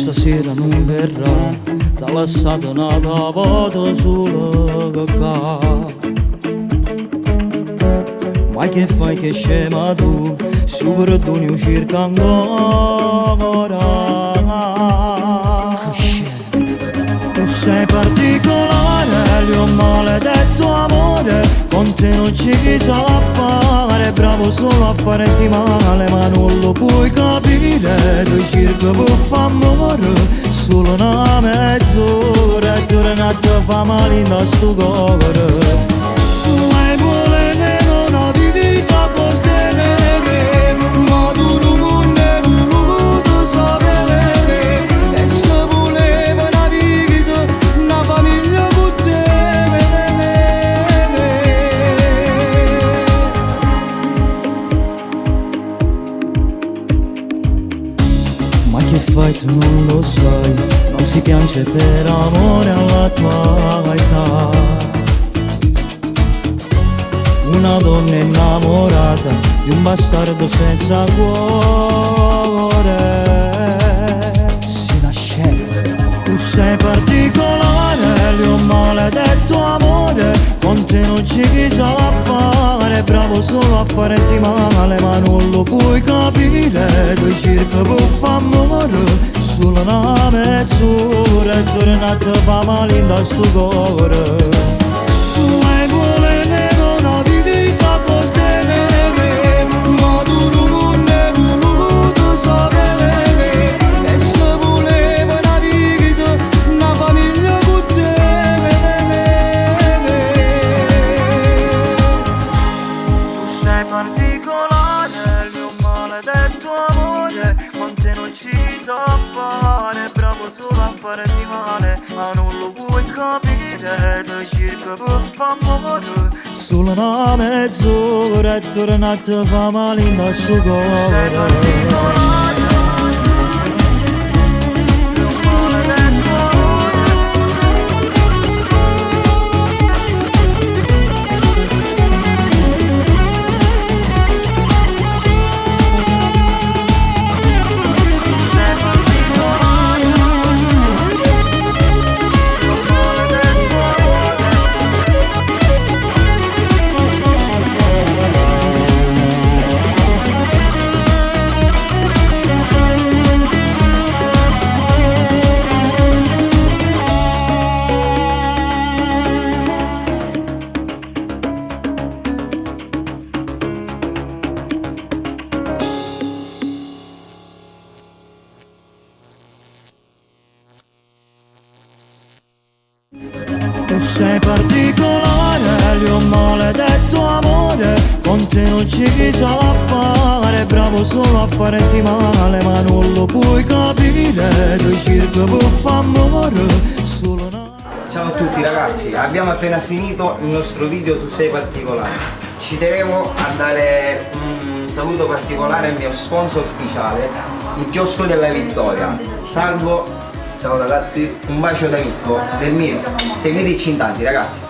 Stasera nun verrà, t'ha lasciato n'ata volta solo qua. Ma che fai che scema tu, su perdoni cerca ancora. Che scema. Tu sei particolare, il mio maledetto amore, con te non c'è chi sa fare, bravo solo a farti male, ma non lo puoi capire, tu cerchi per far amore, solo una mezz'ora, e tornate a fa male in sto cuore. Ma volere una vita con te, ma tu non ne voluto sapere, e se voleva una vita, una famiglia con te. Ma che fai tu non lo sai, non si piange per amore alla tua età. Una donna innamorata di un bastardo senza cuore. Si nasce. Tu sei particolare, il mio maledetto amore, con te non c'è chi sa fare, bravo solo a farti male, ma non lo puoi capire, tu cerchi per far amore, solo una mezz'ora, e tornate a fa male in sto cuore. Ma volere una vita con te, ma tu non ne voluto sapere, e se voleva una vita, una famiglia con te. Tu sei particolare, il mio maledetto amore, con te non ci sa fare, bravo solo a farti male, ma non lo puoi capire, ti cerco per far amore. Solo una mezz'ora e tornate a fa male in sto cuore. Tu sei particolare, il mio maledetto amore, con te non c'è chi sa fare, bravo solo a farti male, ma non lo puoi capire, tu cerchi per far amore, solo una... Ciao a tutti ragazzi, abbiamo appena finito il nostro video Tu sei particolare. Ci tenevo a dare un saluto particolare al mio sponsor ufficiale, il chiosco della Vittoria. Salvo, Ciao ragazzi, un bacio da Mirko, del mio. Seguiteci in tanti ragazzi.